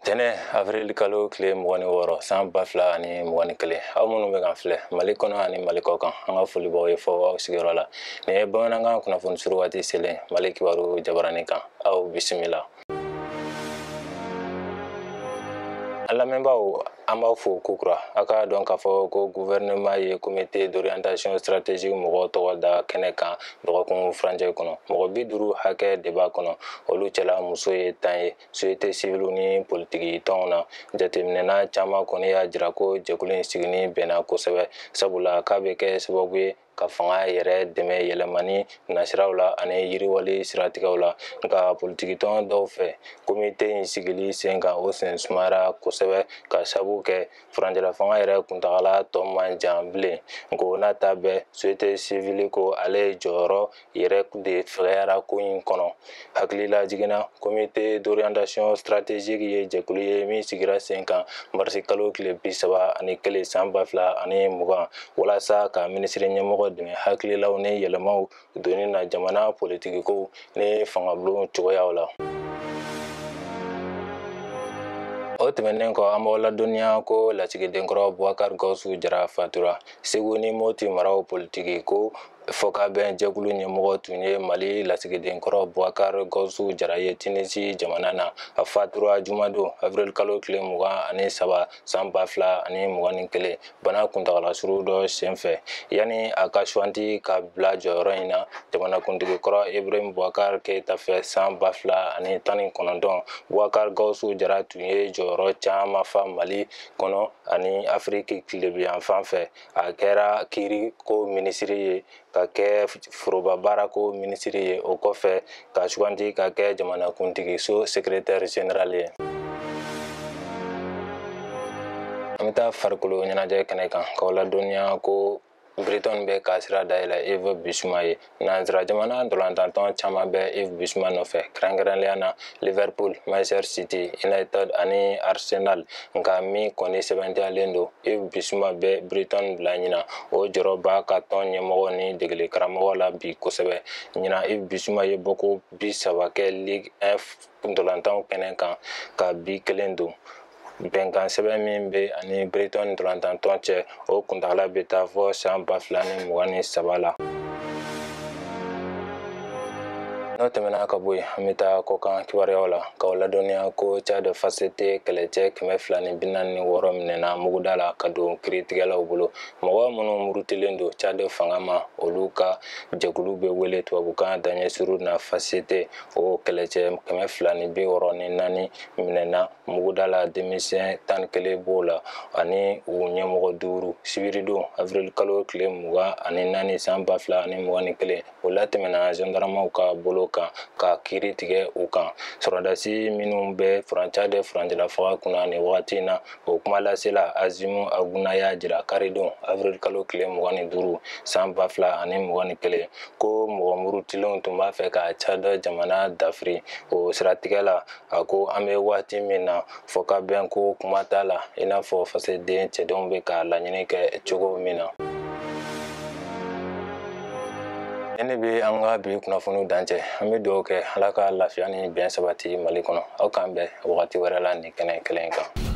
Tɛnɛ avril kalo tile 26 san 2021, aw minnu bɛ kan filɛ Mali kɔnɔ ani Mali kɔ kan, an ka foli b'aw ye fɔ aw sigiyɔrɔ la. Nin ye bamanankan kunnafoni suru waati selen Mali kibaru jabarani kan, aw bisimila. An lamɛnbaaw, an b'aw fo kokura. A k'a dɔn k'a fɔ ko gouvernement ye comité d'orientation stratégique mɔgɔw tɔgɔ da kɛnɛ kan dɔgɔkun furancɛ kɔnɔ. Mɔgɔ 50 hakɛ de b'a kɔnɔ, olu cɛla muso ye 10 ye. Société civile ni politiki tɔnw na, jateminɛna caman kɔni y'a jira ko jɛkulu in sigini bɛnna kosɛbɛ, sabula k'a bɛ kɛ sababu ye ka fanga yɛrɛ dɛmɛ yɛlɛmani nasiraw la ani yiriwali siratigɛw la. Nka politikitɔn dɔw fɛ, komite in sigili sen kan o sen sumayara kosɛbɛ ka sabu kɛ furancɛla fanga yɛrɛ kuntagala tɔ man jan bilen. Nka n'a ta bɛɛ, société civile ko ale jɔyɔrɔ yɛrɛ de fɛgɛyara ko in kɔnɔ. Hakilila jiginna, comité d'orientation stratégique ye jɛkulu ye min sigira sen kan marisi kalo tile 31 san 2020, walasa ka minisiri ɲɛmɔgɔ dɛmɛ hakililaw ni yɛlɛmaw donni na jamana politikikow ni fangabulonw cogoyaw la. O tɛmɛnen kɔ, an b'aw ladɔnniya ko lasigidenkɔrɔ Boubacar Gawusu Jara fatura. Segu ni Moti maraw politiki ko fɔkabɛn jɛkulu ɲɛmɔgɔ tun ye Mali lasigidenkɔrɔ Boubacar Gawusu Jara ye Tinisi jamana na. A fatura jumadon avril kalo tile 23 san 2021 bana kuntagala surun dɔ senfɛ. Yanni a ka suwanti ka bila jɔyɔrɔ in na jamanakuntigi kɔrɔ Ibrahim Boubacar Keita fɛ san 2019, Boubacar Gawusu Jara tun ye jɔyɔrɔ caman fa Mali kɔnɔ ani Afiriki tilebinyanfan fɛ. A kɛra kiiriko minisiri ye, ka kɛ foroba baarako minisiri ye, o kɔfɛ ka suganti ka kɛ jamanakuntigiso secrétaire général ye. An bɛ taa farikolo ɲɛnajɛ kɛnɛ kan k'aw ladɔnniya ko Brighton bɛ ka sira dayɛlɛ Yves Bissouma ye. Nansara jamana ntolantantɔn caman bɛ Yves Bissouma nɔfɛ, kɛrɛnkɛrɛnnenya na Liverpool, Manchester City, United ani Arsenal. Nka min kɔni sɛbɛntiyalen don, Yves Bissouma bɛ Brighton bila ɲina. O jɔrɔ b'a ka tɔn ɲɛmɔgɔ ni degeli karamɔgɔ la bi kosɛbɛ. Ɲina Yves Bissouma ye bɔko 30 kɛ Ligue 1 ntolantanw kɛnɛ kan ka bi kelen don. Bɛnkan sɛbɛn min bɛ ani Brighton ntolantantɔn cɛ, o kuntagala bɛ taa fɔ san 2023 la. N'o tɛmɛna ka bɔ yen, an bɛ taa kɔkan kibaruyaw la k'aw ladɔnniya ko Tchad FACT kɛlɛcɛ 246 minɛna muguda la ka don kiiritigɛlaw bolo. Mɔgɔ minnu murutilen don Tchad fanga ma, olu ka jɛkulu bɛ wele tubabukan daɲɛ surun na FACT. O kɛlɛcɛ 264 minɛna muguda la, denmisɛn 11 b'o la ani u ɲɛmɔgɔ 5. Sibiridon avril kalo tile 24 san 2021, o latɛmɛna gendarmew ka bolo kan ka kiiri tigɛ u kan. Sɔrɔdasi minnu bɛ Tchad furancɛla fanga kunna nin wagati in na, o kuma lasela Azimu Aguna y'a jira karidon avril kalo tile 25 san 2021 ko mɔgɔ murutilenw tun b'a fɛ ka Tchad jamana dafiri. O siratigɛ la, a ko an bɛ waati min na, fɔkabɛn ko kuma t'a la, i n'a fɔ fasoden cɛdenw bɛ ka laɲini kɛ cogo min na. Ne bɛ an ka bi kunnafoniw dancɛ. An bɛ dugawu kɛ Ala ka lafiya ni bɛn sabati Mali kɔnɔ. Aw k'an bɛn wagati wɛrɛ la nin kɛnɛ kelen kan.